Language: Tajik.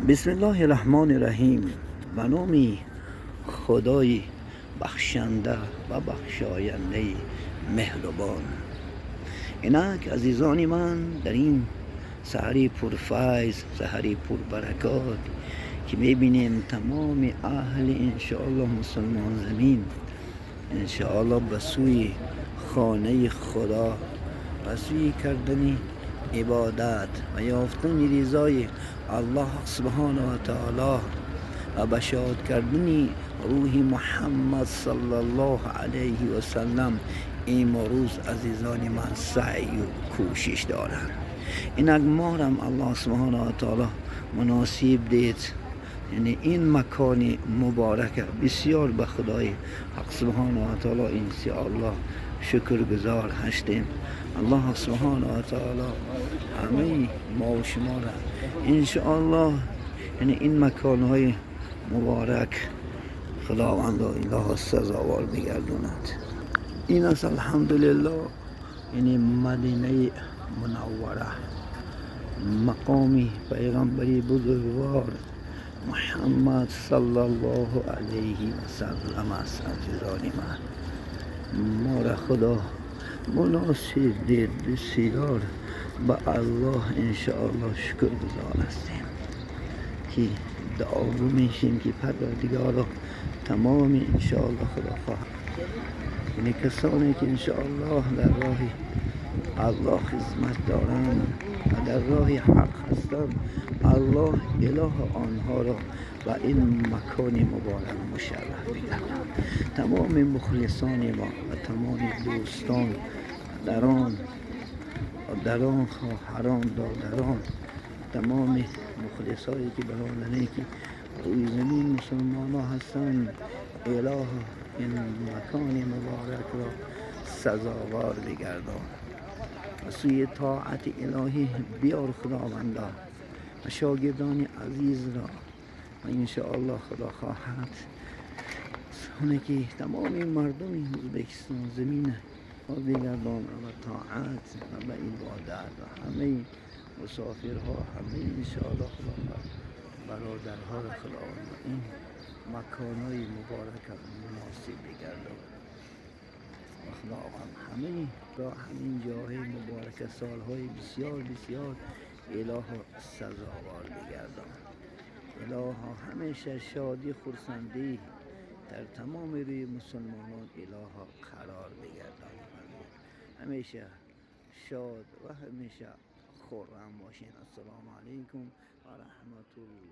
Бисмиллоҳи раҳмони раҳим. Ба номи Худои бахшанда ва бахшояндаи меҳрубон. Инак, азизони ман, дар ин саҳари пурфайз, саҳари пурбаракот, ки мебинем, тамоми аҳли, иншоаллоҳ, мусулмон замин, иншоаллоҳ, ба сӯи хонаи Худо, ба сӯи кардани ибодат ва ёфтани ризои Аллоҳ субҳонаҳу ва таоло ва ба шод кардани рӯҳи Муҳаммад саллаллоҳу алайҳи васаллам, имрӯз, азизони ман, саъю кӯшиш доранд. Инак, морам Аллоҳ субҳонаҳу ва таоло муносиб дид, яъне ин макони муборака. Бисёр ба Худои ҳақ субҳонаҳу ва таоло, иншоаллоҳ, шукргузор ҳастем. Аллоҳ субҳонаҳу ва таоло ҳамаи мо ва шуморо, иншоаллоҳ, яъне ин маконҳои муборак Худованд илоҳ сазовор бигардонад. Ин аст, алҳамдулиллоҳ, яъне Мадинаи Мунаввара, мақоми пайғамбари бузургвор Муҳаммад саллаллоҳу алайҳи васаллам аст. Азизони ман, мора Худо муносиб дид. Бисёр ба Аллоҳ, иншоаллоҳ, шукргузор ҳастем, ки дуогӯ мешем, ки Парвардигоро, тамоми, иншоаллоҳ, Худо хоҳад, яъне касоне ки, иншоаллоҳ, дар роҳи Аллоҳ хизмат доранд ва дар роҳи ҳақ ҳастанд, Аллоҳ илоҳ онҳоро ба ин макони муборак мушарраф бигардонад. Тамоми мухлисони мо ва тамоми дӯстон, дарон, дарон, хоҳарон, додарон, тамоми мухлисое ки, бародаре ки рӯи замин мусулмонҳо ҳастанд, илоҳ ин макони муборакро сазовор бигардон ва сӯи тоати илоҳӣ биёр, Худованда, ва шогирдони азизро ва, иншоаллоҳ, Худо хоҳад, оне ки тамоми мардуми Ӯзбекистон замина бигардон ва тоат ва ба ибодат ва ҳамаи мусофирҳо, ҳамаи, иншоаллоҳ, Худо бародарҳоро Худованд ин маконҳои муборака муносиб бигардон ва Худованд ҳамаи ро ҳамин ҷоҳои муборака солҳои бисёр бисёр илоҳо сазовор бигардон. Илоҳо, ҳамеша шодӣ, хурсандӣ дар тамоми рӯи мусулмонон илоҳо қарор бигардон. Ҳамеша шод ва ҳамеша хуррам бошед. Ассалому алайкум ва раҳматуллоҳ.